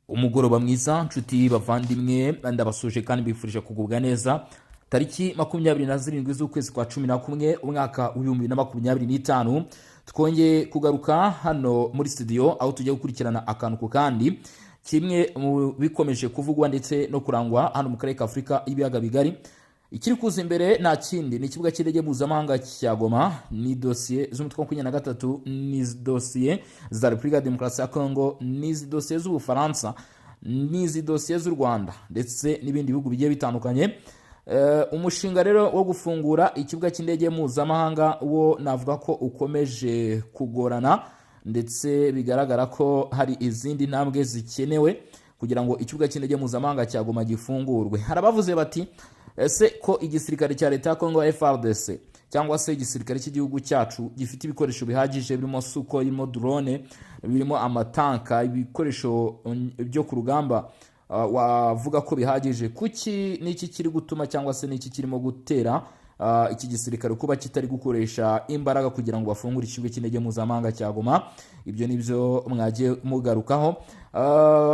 Umugoroba mwiza, nshuti bavandimwe, ndabasuje kandi mbifurije kugubwa neza. Tariki 27 z'ukwezi kwa 11, umwaka wa 2025, twongeye kugaruka hano muri studio, aho tujya gukurikirana akantu ku kandi kimwe mu bikomeje kuvugwa ndetse no kurangwa hano mu karere ka Afurika y'Ibiyaga Bigari. Ikiri kuza imbere nta kindi, ni ikibuga cy'indege mpuzamahanga cya Goma, ni dosiye z'umutwe wa 23, ni dosiye za Repubulika ya Demokarasi ya Kongo, ni izi dosiye z'Ubufaransa, ni izi dosiye z'u Rwanda ndetse n'ibindi bihugu bigiye bitandukanye. Umushinga rero wo gufungura ikibuga cy'indege mpuzamahanga wo navuga ko ukomeje kugorana, ndetse bigaragara ko hari izindi ntambwe zikenewe kugira ngo ikibuga cy'indege mpuzamahanga cya Goma gifungurwe. Hari abavuze bati: "Ese ko igisirikare cya leta ya Kongo FARDC, cyangwa se igisirikare cy'igihugu cyacu, gifite ibikoresho bihagije birimo Sukhoi, birimo drone, birimo amatanka, ibikoresho byo ku rugamba wavuga ko bihagije, kuki n'iki kiri gutuma cyangwa se n'iki kirimo gutera iki gisirikare kuba kitari gukoresha imbaraga kugira ngo bafungure ikibuga cy'indege mpuzamahanga cya Goma?" Ibyo nibyo mwagiye mugarukaho.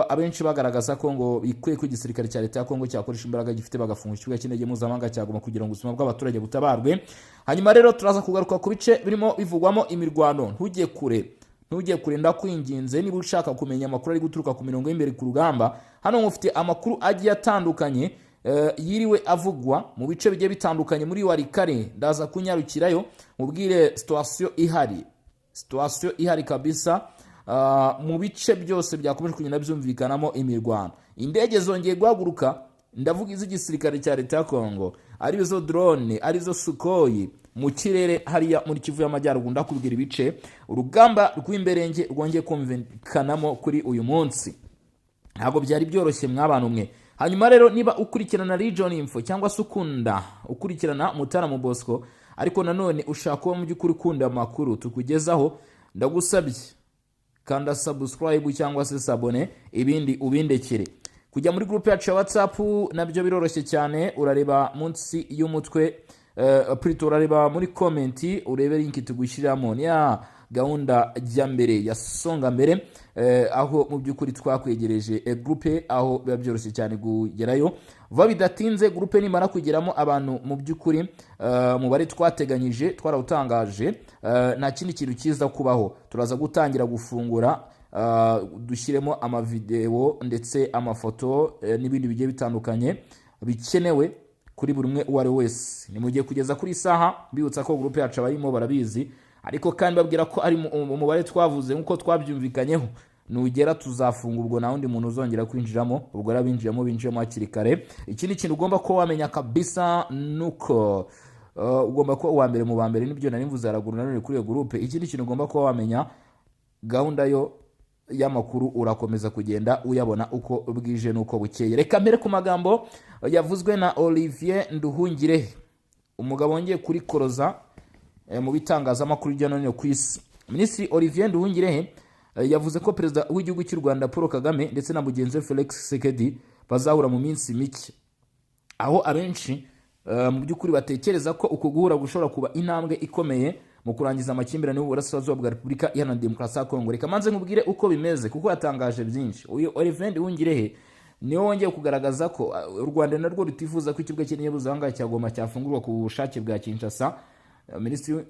Abenshi bagaragaza ko ngo bikwiye ko igisirikare cya leta ya Kongo cyakoresha imbaraga gifite, bagafunga ikibuga cy'indege mpuzamahanga cya Goma kugira ngo ubuzima bw'abaturage butabarwe. Hanyuma rero turaza kugaruka ku bice birimo bivugwamo imirwano. Ntujye kure, ntujye kure, ndakwinginze. Niba ushaka kumenya amakuru ari guturuka ku mirongo y'imbere ku rugamba, hano mufite amakuru agiye atandukanye yiriwe avugwa mu bice bigiye bitandukanye muri Walikale. Ndaza kunyarukirayo mubwire situation ihari, situation ihari kabisa mu bice byose byakomeje kugenda byumvikanamo imirwano. Indege zongeye guhaguruka, ndavuga iz'igisirikare cya leta ya Kongo, arizo drone, arizo Sukhoi mu kirere hariya muri Kivu y'Amajyaruguru. Ndakubwira ibice urugamba rw'imberenge rwongeye kumvikanamo kuri uyu munsi. Ntabwo byari byoroshye, mw'abantu mwe. Hanyuma rero, niba ukurikirana Region Info, cyangwa se ukunda ukurikirana Mutaramo Bosco, ariko nanone ushaka kuba mu by'ukuri ukunda amakuru tukugezaho, ndagusabye kanda subscribe cyangwa se s'abonner, ibindi ubindekere. Kujya muri groupe yacu ya WhatsApp nabyo biroroshye cyane. Urareba munsi y'umutwe, plutôt urareba muri comment, urebe link tugushyiramo. Ni ya gahunda jya mbere ya Songa Mbere, aho mu by'ukuri twakwegereje groupe, aho biba byoroshye cyane kugerayo vuba bidatinze. Groupe nimara kugeramo abantu mu by'ukuri umubare twateganyije twarawutangaje, nta kindi kintu kiza kubaho, turaza gutangira gufungura, dushyiremo amavideo ndetse amafoto n'ibindi bigiye bitandukanye bikenewe kuri buri umwe uwo ari we wese. Ni mu gihe kugeza kuri isaha mbibutsa ko groupe yacu abarimo barabizi, ariko kandi babwira ko ari umubare twavuze nk'uko twabyumvikanyeho, nugera tuzafunga, ubwo nta wundi muntu uzongera kwinjiramo. Ubwo rero abinjiramo binjiramo hakiri kare. Ikindi kintu ugomba kuba wamenya kabisa nuko ugomba kuba uwa mbere mu ba mbere, nibyo nari mvuze haraguru nanone kuri iyo groupe. Ikindi kintu ugomba kuba wamenya, gahunda yo y'amakuru urakomeza kugenda uyabona uko bwije n'uko bukeye. Reka mbere ku magambo yavuzwe na Olivier Nduhungirehe, umugabo wongeye kurikoroza mu bitangazamakuru hirya no hino ku isi. Minisitiri Olivier Nduhungirehe yavuze ko perezida w'igihugu cy'u Rwanda Paul Kagame ndetse na mugenzi we Felix Tshisekedi bazahura mu minsi mike, aho abenshi mu by'ukuri batekereza ko uku guhura gushobora kuba intambwe ikomeye mu kurangiza amakimbirane y'uburasirazuba bwa Repubulika Iharanira Demokarasi ya Kongo. Reka manze nkubwire uko bimeze, kuko yatangaje byinshi. Uyu Olivier Nduhungirehe niwe wongeye kugaragaza ko u Rwanda narwo rutifuza ko ikibuga cy'indege mpuzamahanga cya Goma cyafungurwa ku bushake bwa Kinshasa. Minisitiri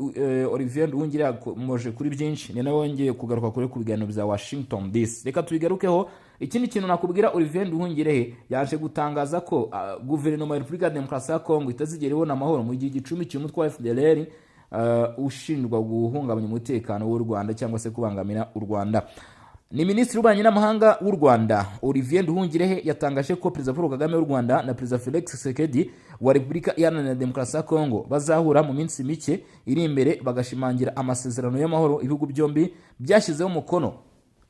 Olivier Nduhungirehe yakomoje kuri byinshi, ni nawe wongeye kugaruka kuri ku biganiro bya Washington DC. Reka tubigarukeho. Ikindi kintu nakubwira, Olivier Nduhungirehe yaje gutangaza ko guverinoma ya Repubulika ya Demokarasi ya Kongo itazigera ibona amahoro mu gihe gicumbikiye umutwe wa FDLR ushinjwa guhungabanya umutekano w'u Rwanda cyangwa se kubangamira u Rwanda. Ni minisitiri w'ububanyi n'amahanga w'u Rwanda Olivier Nduhungirehe yatangaje ko Perezida Paul Kagame w'u Rwanda na Perezida Felix Tshisekedi wa Repubulika Iharanira Demokarasi ya Kongo bazahura mu minsi mike iri imbere, bagashimangira amasezerano y'amahoro ibihugu byombi byashyizeho umukono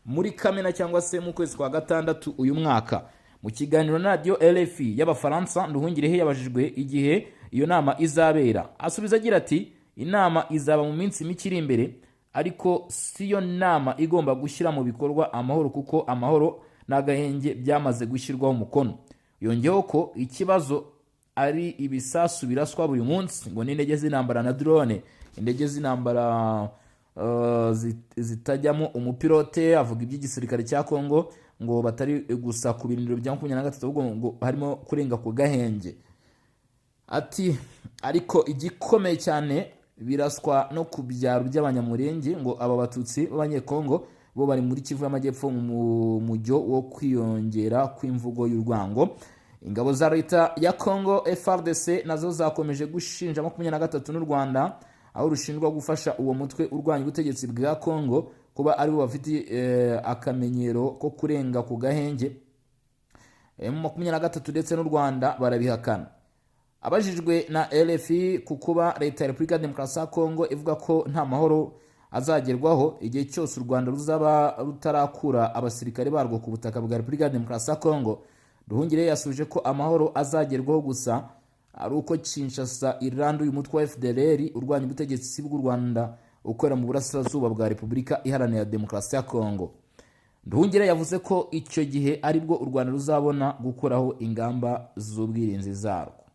muri Kamena cyangwa se mu kwezi kwa gatandatu uyu mwaka. Mu kiganiro na radiyo RFI y'Abafaransa, Nduhungirehe yabajijwe igihe iyo nama izabera, asubiza agira ati: "Inama izaba mu minsi mike iri imbere, ariko si yo nama igomba gushyira mu bikorwa amahoro, kuko amahoro n'agahenge byamaze gushyirwaho umukono." Yongeyeho ko ikibazo ari ibisasu biraswa buri munsi, ngo n'indege z'intambara na drone, indege z'intambara zitajyamo umupilote. Avuga iby'igisirikare cya Kongo. ngo batari gusa ku birindiro bya 23, ahubwo ngo harimo kurenga ku gahenge. Ati ariko igikomeye cyane, biraswa no ku byaro by'Abanyamurenge. Ngo aba Batutsi b'Abanyekongo bo bari muri Kivu y'Amajyepfo mu mujyo wo kwiyongera kw'imvugo y'urwango. Ingabo za leta ya Congo, FARDC, nazo zakomeje gushinja 23 n'u Rwanda, aho rushinjwa gufasha uwo mutwe urwanya ubutegetsi bwa Congo, kuba aribo bafite akamenyero ko kurenga ku gahenge. M23 ndetse n'u Rwanda barabihakana. Abajijwe na RFI ku kuba leta ya Repubulika ya Demokarasi ya Kongo ivuga ko nta mahoro azagerwaho igihe cyose u Rwanda ruzaba rutarakura abasirikare barwo ku butaka bwa Repubulika ya Demokarasi ya Kongo, Nduhungirehe yasubije ko amahoro azagerwaho gusa ari uko Kinshasa iranduye umutwe wa FDLR urwanya ubutegetsi bw'u Rwanda ukorera mu burasirazuba bwa Repubulika Iharanira Demokarasi ya Kongo. Nduhungirehe yavuze ko icyo gihe aribwo u Rwanda ruzabona gukuraho ingamba z'ubwirinzi zarwo.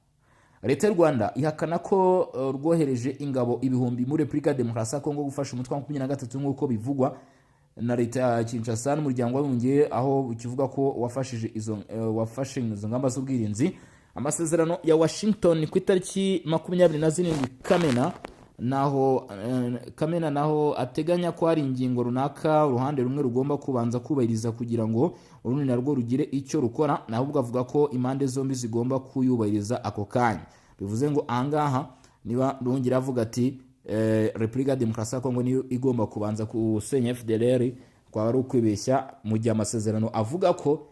Leta y'u Rwanda ihakana ko rwohereje ingabo ibihumbi muri Repubulika ya Demokarasi ya Kongo gufasha umutwe wa 23, nk'uko bivugwa na leta ya Kinshasa n'Umuryango w'Abibumbye, aho kivuga ko wafashe izo ngamba z'ubwirinzi. Amasezerano ya Washington ku itariki 27 Kamena naho Kamena naho ateganya ko hari ingingo runaka uruhande rumwe rugomba kubanza kubahiriza kugira ngo urundi narwo rugire icyo rukora. Ahubwo avuga ko impande zombi zigomba kuyubahiriza ako kanya. Bivuze ngo ahangaha niba Nduhungirehe avuga ati Repubulika ya Demokarasi ya Kongo niyo igomba kubanza gusenya FDLR, kwaba ari ukwibeshya, mu gihe amasezerano avuga ko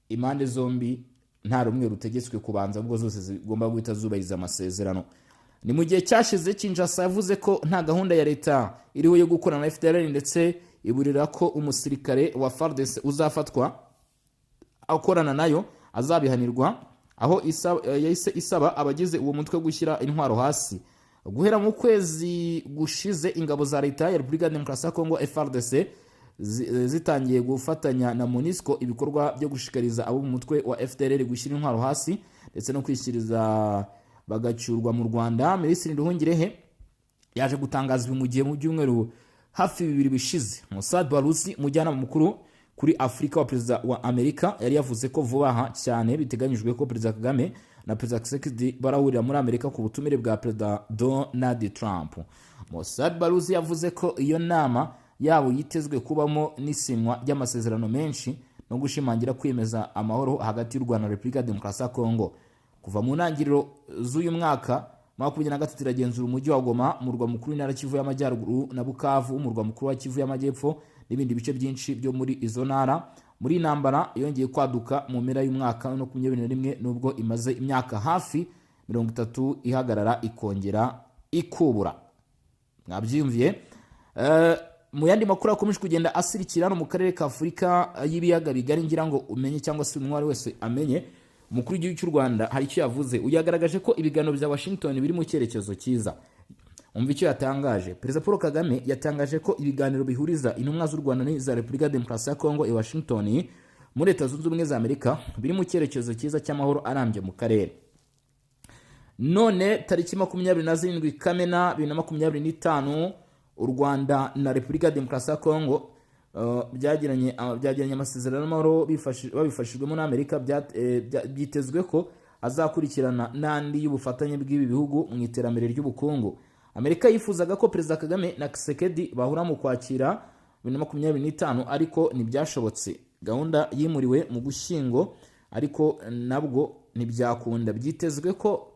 impande zombi nta rumwe rutegetswe kubanza, ahubwo zose zigomba guhita zubahiriza amasezerano. Ni mu gihe cyashize Kinshasa yavuze ko nta gahunda ya leta iriho yo gukorana na FDLR, ndetse iburira ko umusirikare wa FARDC uzafatwa akorana nayo azabihanirwa, aho yahise isaba abagize uwo mutwe gushyira intwaro hasi. Guhera mu kwezi gushize, ingabo za leta ya Repubulika ya Demokarasi ya Kongo, FARDC, zitangiye gufatanya na MONUSCO ibikorwa byo gushishikariza abo mu mutwe wa FDLR gushyira intwaro hasi ndetse no kwishyiriza bagacyurwa mu Rwanda. Minisitiri Nduhungirehe yaje gutangaza ibi mu gihe mu byumweru hafi 2 bishize Massad Boulos, umujyanama mukuru kuri Afurika wa perezida wa Amerika, yari yavuze ko vuba aha cyane biteganyijwe ko Perezida Kagame na Perezida Tshisekedi barahurira muri Amerika ku butumire bwa Perezida Donald Trump. Massad Boulos yavuze ko iyo nama yabo yitezwe kubamo n'isinywa ry'amasezerano menshi no gushimangira kwemeza amahoro hagati y'u Rwanda na Repubulika ya Demokarasi ya Kongo. Kuva mu ntangiriro z'uyu mwaka, 23 iragenzura umujyi wa Goma, umurwa mukuru w'intara Kivu y'Amajyaruguru, na Bukavu, umurwa mukuru wa Kivu y'Amajyepfo, n'ibindi bice byinshi byo muri izo ntara. Muri iyi ntambara yongeye kwaduka mu mpera y'umwaka wa 21, nubwo imaze imyaka hafi 30 ihagarara ikongera ikubura. Mwabyiyumviye. Mu yandi makuru akomeje kugenda asirikira hano mu karere ka Afurika y'Ibiyaga Bigari, ngira ngo umenye cyangwa se umwe wese amenye, umukuru w'igihugu cy'u Rwanda hari icyo yavuze. Uyu yagaragaje ko ibiganiro bya Washington biri mu cyerekezo cyiza. Umva icyo yatangaje. Perezida Paul Kagame yatangaje ko ibiganiro bihuriza intumwa z'u Rwanda n'iza Repubulika ya Demokarasi ya Kongo i Washington muri Leta Zunze Ubumwe za Amerika biri mu cyerekezo cyiza cy'amahoro arambye mu karere. None tariki 27 Kamena 2025, u Rwanda na Repubulika ya Demokarasi ya Kongo byagiranye amasezerano y'amahoro babifashijwemo n'Amerika. Byitezwe ko azakurikirana n'andi y'ubufatanye bw'ibi bihugu mu iterambere ry'ubukungu. Amerika yifuzaga ko Perezida Kagame na Tshisekedi bahura mu Kwakira 2025, ariko ntibyashobotse. Gahunda yimuriwe mu Gushyingo, ariko nabwo ntibyakunda. Byitezwe ko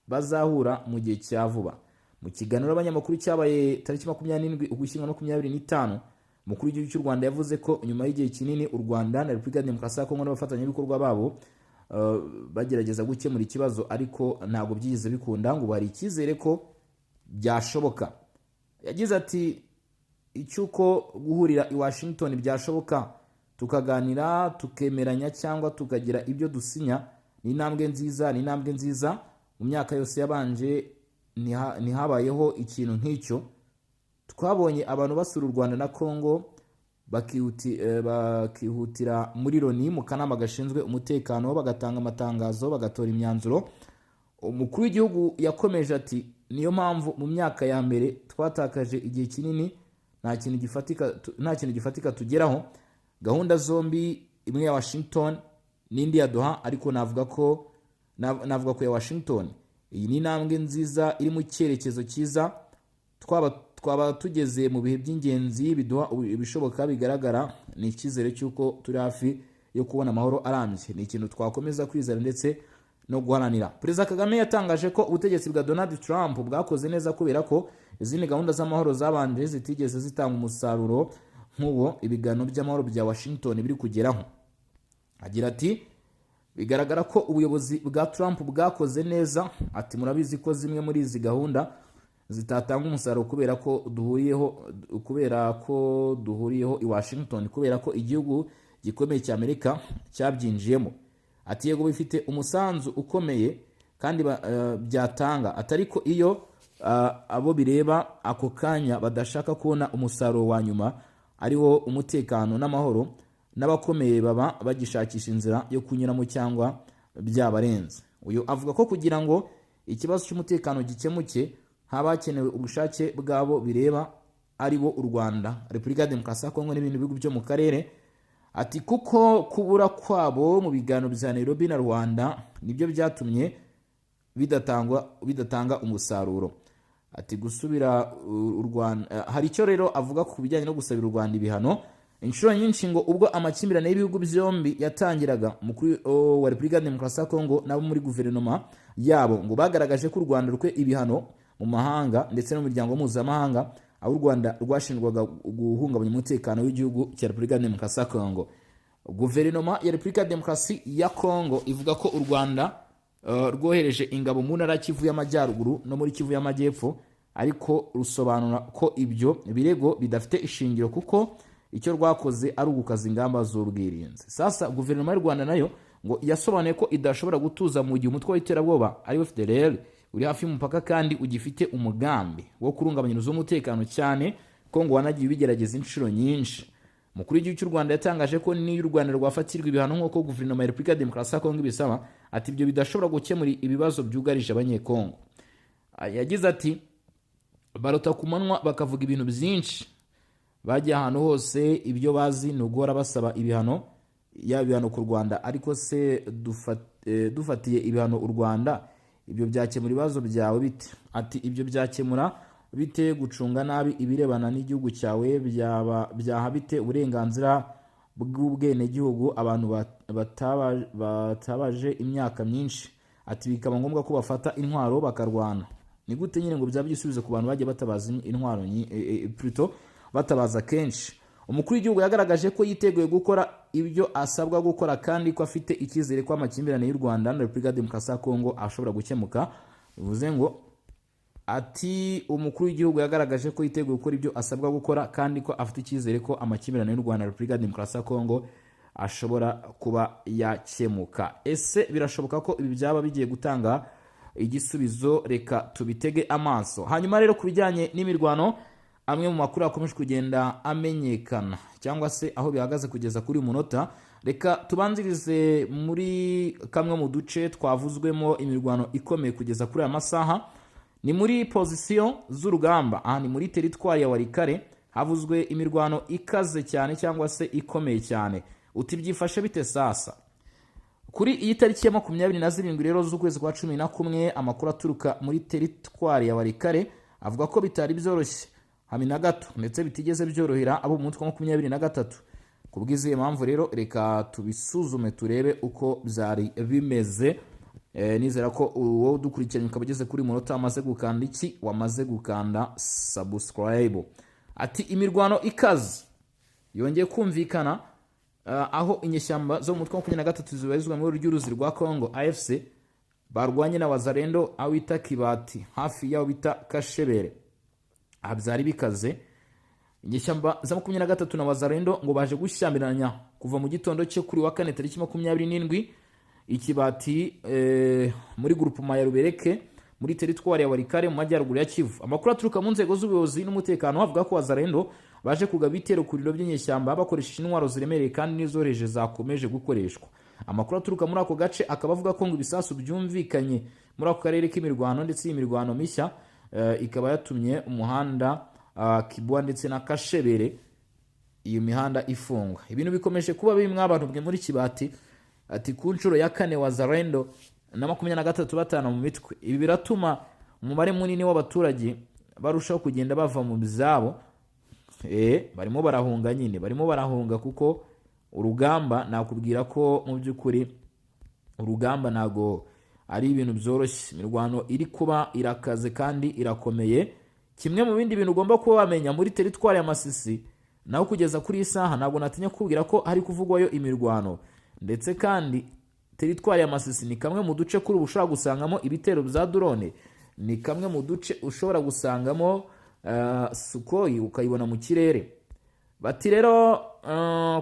bazahura mu gihe cya vuba. Mu kiganiro abanyamakuru cyabaye tariki 27 Ugushyingo 25, umukuru w'igihugu cy'u Rwanda yavuze ko nyuma y'igihe kinini u Rwanda na Repubulika ya Demokarasi ya Kongo n'abafatanyabikorwa babo bagerageza gukemura ikibazo, ariko ntabwo byigeze bikunda, ngo hari icyizere ko byashoboka. Yagize ati icy'uko guhurira i Washington byashoboka, tukaganira, tukemeranya cyangwa tukagira ibyo dusinya, ni intambwe nziza, ni intambwe nziza. Mu myaka yose yabanje ntihabayeho ikintu nk'icyo. Twabonye abantu basura u Rwanda na Congo bakihutira muri Loni, mu kanama gashinzwe umutekano, bagatanga amatangazo, bagatora imyanzuro. Umukuru w'igihugu yakomeje ati niyo mpamvu mu myaka ya mbere twatakaje igihe kinini nta kintu gifatika tugeraho. Gahunda zombi imwe ya Washington n'indi ya Doha, ariko navuga ko ya Washington iyi ni intambwe nziza iri mu cyerekezo cyiza. Twaba tugeze mu bihe by'ingenzi biduha ibishoboka bigaragara. Ni icyizere cy'uko turi hafi yo kubona amahoro arambye, ni ikintu twakomeza kwizera ndetse no guharanira. Perezida Kagame yatangaje ko ubutegetsi bwa Donald Trump bwakoze neza, kubera ko izindi gahunda z'amahoro zabanje zitigeze zitanga umusaruro nk'uwo ibiganiro by'amahoro bya Washington biri kugeraho. Agira ati: "Bigaragara ko ubuyobozi bwa Trump bwakoze neza." Ati: "Murabizi ko zimwe muri izi gahunda zitatanga umusaruro kubera ko duhuriyeho i Washington, kubera ko igihugu gikomeye cya Amerika cyabyinjiyemo." Ati: "Yego, bifite umusanzu ukomeye kandi byatanga." Ati: "Ariko iyo abo bireba ako kanya badashaka kubona umusaruro wa nyuma, ariwo umutekano n'amahoro, n'abakomeye baba bagishakisha inzira yo kunyuramo cyangwa byabarenze." Uyu avuga ko kugira ngo ikibazo cy'umutekano gikemuke haba hakenewe ubushake bw'abo bireba, ari bo u Rwanda, Repubulika ya Demokarasi ya Kongo n'ibindi bihugu byo mu karere. Ati: "Kuko kubura kwabo mu biganiro bya Nairobi na Rwanda nibyo byatumye bidatanga umusaruro." Ati gusubira u Rwanda, hari icyo rero avuga ku bijyanye no gusabira u Rwanda ibihano. Inshuro nyinshi ngo ubwo amakimbirane y'ibihugu byombi yatangiraga, umukuru wa Repubulika ya Demokarasi ya Kongo n'abo muri guverinoma yabo ngo bagaragaje ko u Rwanda rukwiye ibihano mu mahanga ndetse no mu miryango mpuzamahanga, aho u Rwanda rwashinjwaga guhungabanya umutekano w'igihugu cya Repubulika ya Demokarasi ya Kongo. Guverinoma ya Repubulika ya Demokarasi ya Kongo ivuga ko u Rwanda rwohereje ingabo mu ntara ya Kivu y'Amajyaruguru no muri Kivu y'Amajyepfo, ariko rusobanura ko ibyo birego bidafite ishingiro, kuko icyo rwakoze ari ugukaza ingamba z'ubwirinzi. Sasa guverinoma y'u Rwanda nayo ngo yasobanuye ko idashobora gutuza mu gihe umutwe w'iterabwoba ari FDLR uri hafi y'umupaka kandi ugifite umugambi wo kurungabanyiriza umutekano, cyane ko ngo wanagiye ubigerageza inshuro nyinshi. Umukuru w'igihugu cy'u Rwanda yatangaje ko niyo u Rwanda rwafatirwa ibihano nk'uko guverinoma ya Repubulika ya Demokarasi ya Kongo ibisaba, ati ibyo bidashobora gukemura ibibazo byugarije Abanyekongo. Yagize ati: "Barota ku manywa, bakavuga ibintu byinshi, bajya ahantu hose, ibyo bazi ni uguhora basaba ibihano, yaba ibihano ku Rwanda. Ariko se dufatiye ibihano u Rwanda, ibyo byakemura ibibazo byawe bite?" Ati: "Ibyo byakemura bite gucunga nabi ibirebana n'igihugu cyawe? Byaba byaha bite uburenganzira bw'ubwenegihugu abantu batabaje imyaka myinshi?" Ati: "Bikaba ngombwa ko bafata intwaro bakarwana. Ni gute nyine ngo byaba igisubizo ku bantu bagiye batabaza intwaro, plutôt batabaza kenshi?" Umukuru w'igihugu yagaragaje ko yiteguye gukora ibyo asabwa gukora, kandi ko afite icyizere ko amakimbirane y'u Rwanda na Repubulika ya Demokarasi ya Kongo ashobora gukemuka. Bivuze ngo, ati umukuru w'igihugu yagaragaje ko yiteguye gukora ibyo asabwa gukora, kandi ko afite icyizere ko amakimbirane y'u Rwanda na Repubulika ya Demokarasi ya Kongo ashobora kuba yakemuka. Ese birashoboka ko ibi byaba bigiye gutanga igisubizo? Reka tubitege amaso. Hanyuma rero, ku bijyanye n'imirwano, amwe mu makuru akomeje kugenda amenyekana cyangwa se aho bihagaze kugeza kuri uyu munota, reka tubanzirize muri kamwe mu duce twavuzwemo imirwano ikomeye kugeza kuri aya masaha. Ni muri pozisiyo z'urugamba. Aha ni muri teritwari ya Walikale, havuzwe imirwano ikaze cyane cyangwa se ikomeye cyane. Uti byifashe bite? Sasa kuri iyi tariki ya 27 rero z'ukwezi kwa 11, amakuru aturuka muri teritwari ya Walikale avuga ko bitari byoroshye habe na gato, ndetse bitigeze byorohera abo mu mutwe wa 23. Ku bw'izihe mpamvu rero? Reka tubisuzume, turebe uko byari bimeze. Nizera ko wowe udukurikiranye ukaba ugeze kuri munota wamaze gukanda iki? Wamaze gukanda subscribe. Ati imirwano ikaze yongeye kumvikana aho inyeshyamba zo mu mutwe wa 23 zibarizwa muri ry'uruzi rwa Congo, AFC, barwanye na Wazalendo aho bita Kibati, hafi y'aho bita Kashebere. Aha byari bikaze. Inyeshyamba za 23 na Wazalendo ngo baje gushyamiranya kuva mu gitondo cyo kuri wa kane tariki 27 Ikibati, muri grupuma ya Rubereke, muri teritwari ya Walikale, mu majyaruguru ya Kivu. Amakuru aturuka mu nzego z'ubuyobozi n'umutekano avuga ko Wazalendo baje kugaba ibitero ku biro by'inyeshyamba bakoresheje intwaro ziremereye kandi n'izoroheje zakomeje gukoreshwa. Amakuru aturuka muri ako gace akaba avuga ko ngo ibisasu byumvikanye muri ako karere k'imirwano, ndetse iyi mirwano mishya ikaba yatumye umuhanda Kibwa ndetse na Kashebere. Iyo mihanda ifungwa, ibintu bikomeje kuba bimwe abantu mwe muri Kibati. Ati ku nshuro ya kane Wazalendo na 23 batana mu mitwe. Ibi biratuma umubare munini w'abaturage barushaho kugenda bava mu byabo. Barimo barahunga nyine, barimo barahunga kuko urugamba, nakubwira ko mu by'ukuri urugamba ntago ari ibintu byoroshye. Imirwano iri kuba irakaze kandi irakomeye. Kimwe mu bindi bintu ugomba kuba wamenya, muri teritwari ya Masisi naho kugeza kuri iyi saha ntabwo natinya kukubwira ko hari kuvugwayo imirwano. Ndetse kandi teritwari ya Masisi ni kamwe mu duce kuri ubu ushobora gusangamo ibitero bya drone, ni kamwe mu duce ushobora gusangamo Sukhoi ukayibona mu kirere. Bati rero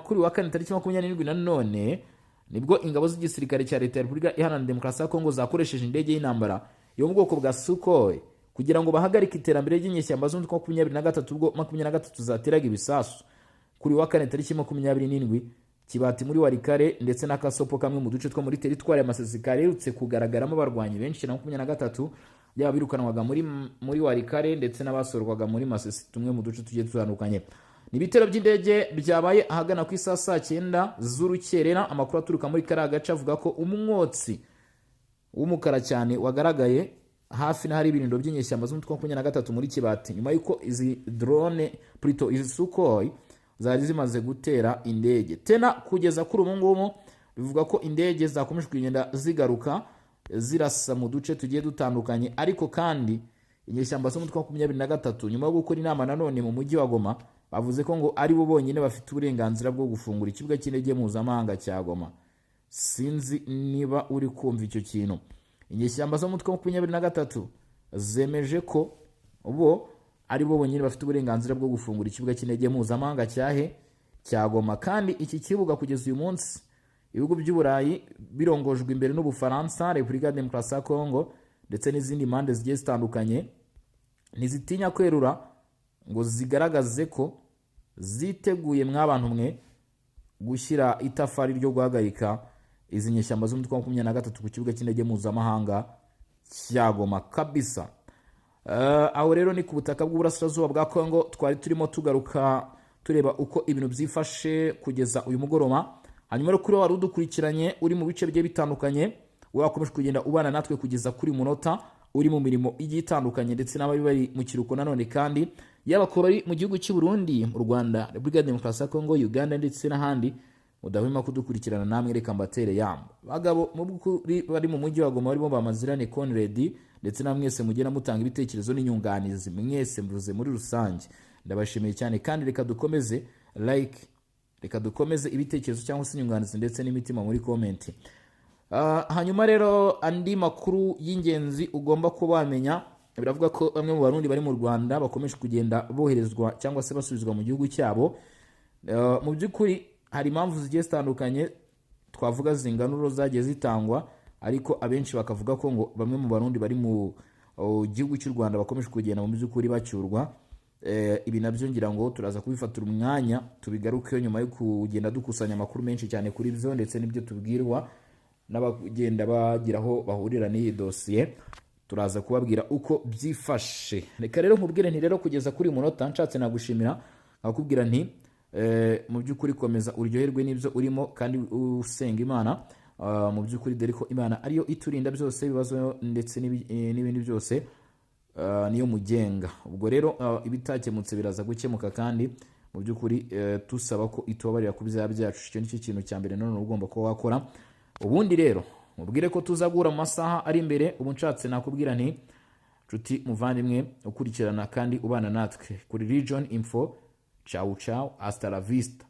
kuri wa kane tariki 27 nanone nibwo ingabo z'igisirikare cya Leta ya Repubulika Iharanira Demokarasi ya Kongo zakoresheje indege y'intambara yo mu bwoko bwa Sukhoi kugira ngo bahagarike iterambere ry'inyeshyamba z'umutwe 23, ubwo 23 zateraga ibisasu kuri wa kane tariki 27 Kibati, muri Walikale ndetse na Kasopo, kamwe mu duce two muri teritwari ya Masisi karerutse kugaragaramo abarwanyi benshi na 23, yaba birukanwaga muri Walikale ndetse n'abasorwaga muri Masisi, tumwe mu duce tugiye dutandukanye. Ni ibitero by'indege byabaye ahagana ku isaha saa 9 z'urukerera. Amakuru aturuka muri kariya gace avuga ko umwotsi w'umukara cyane wagaragaye hafi n'ahari ibirindo by'inyeshyamba z'umutwe wa 23 muri Kibati, nyuma y'uko izi drone, plutôt izi Sukhoi, zari zimaze gutera indege. Tena kugeza kuri ubu ngubu bivuga ko indege zakomeje kugenda zigaruka zirasa mu duce tugiye dutandukanye. Ariko kandi inyeshyamba z'umutwe wa 23, nyuma yo gukora inama nanone mu mujyi wa Goma, bavuze ko ngo ari bo bonyine bafite uburenganzira bwo gufungura ikibuga cy'indege mpuzamahanga cya Goma. Sinzi niba uri kumva icyo kintu. Inyeshyamba z'umutwe wa 23 zemeje ko bo ari bo bonyine bafite uburenganzira bwo gufungura ikibuga cy'indege mpuzamahanga cyahe? Cya Goma. Kandi iki kibuga kugeza uyu munsi ibihugu by'Uburayi birongojwe imbere n'Ubufaransa, Repubulika ya Demokarasi ya Kongo ndetse n'izindi mpande zigiye zitandukanye ntizitinya kwerura ngo zigaragaze ko ziteguye, mw'abantu mwe, gushyira itafari ryo guhagarika izi nyeshyamba z'umutwe wa 23 ku kibuga cy'indege mpuzamahanga cya Goma kabisa. Aho rero ni ku butaka bw'uburasirazuba bwa Kongo twari turimo tugaruka tureba uko ibintu byifashe kugeza uyu mugoroba. Hanyuma rero kuri wari udukurikiranye uri mu bice bigiye bitandukanye, wakomeje kugenda ubana natwe kugeza kuri munota uri mu mirimo igiye itandukanye, ndetse n'abari bari mu kiruhuko nanone kandi, yaba ku bari mu gihugu cy'u Burundi, mu Rwanda, Repubulika ya Demokarasi ya Kongo, Uganda ndetse n'ahandi mudahwema kudukurikirana, namwe reka mbatere yamba bagabo. Mu by'ukuri bari mu mujyi wa Goma barimo Bamazirane Conrad, ndetse na mwese mugenda mutanga ibitekerezo n'inyunganizi, mwese mvuze muri rusange, ndabashimiye cyane. Kandi reka dukomeze like, reka dukomeze ibitekerezo cyangwa se inyunganizi ndetse n'imitima muri comment. Hanyuma rero andi makuru y'ingenzi ugomba kuba wamenya, biravuga ko bamwe mu Barundi bari mu Rwanda bakomeje kugenda boherezwa cyangwa se basubizwa mu gihugu cyabo. Mu by'ukuri hari impamvu zigiye zitandukanye twavuga zinganuro zagiye zitangwa, ariko abenshi bakavuga ko ngo bamwe mu Barundi bari mu gihugu cy'u Rwanda bakomeje kugenda mu by'ukuri bacyurwa. Ibi nabyo ngira ngo turaza kubifatira umwanya tubigarukeho nyuma yo kugenda dukusanya amakuru menshi cyane kuri byo, ndetse n'ibyo tubwirwa n'abagenda bagira aho bahurira n'iyi dosiye, turaza kubabwira uko byifashe. Reka rero nkubwire nti rero kugeza kuri uyu munota nshatse nagushimira, nkakubwira nti mu by'ukuri komeza uryoherwe n'ibyo urimo kandi usenga Imana. Mu by'ukuri dore ko Imana ariyo iturinda byose, ibibazo ndetse n'ibindi byose, niyo mugenga. Ubwo rero ibitakemutse biraza gukemuka, kandi mu by'ukuri tusaba ko itubabarira ku byaha byacu. Icyo nicyo kintu cya mbere none ugomba kuba wakora. Ubundi rero mubwire ko tuza guhura mu masaha ari imbere. Ubu nshatse nakubwira nti nshuti muvandimwe ukurikirana kandi ubana natwe kuri Region Info, ciao ciao, hasta la vista.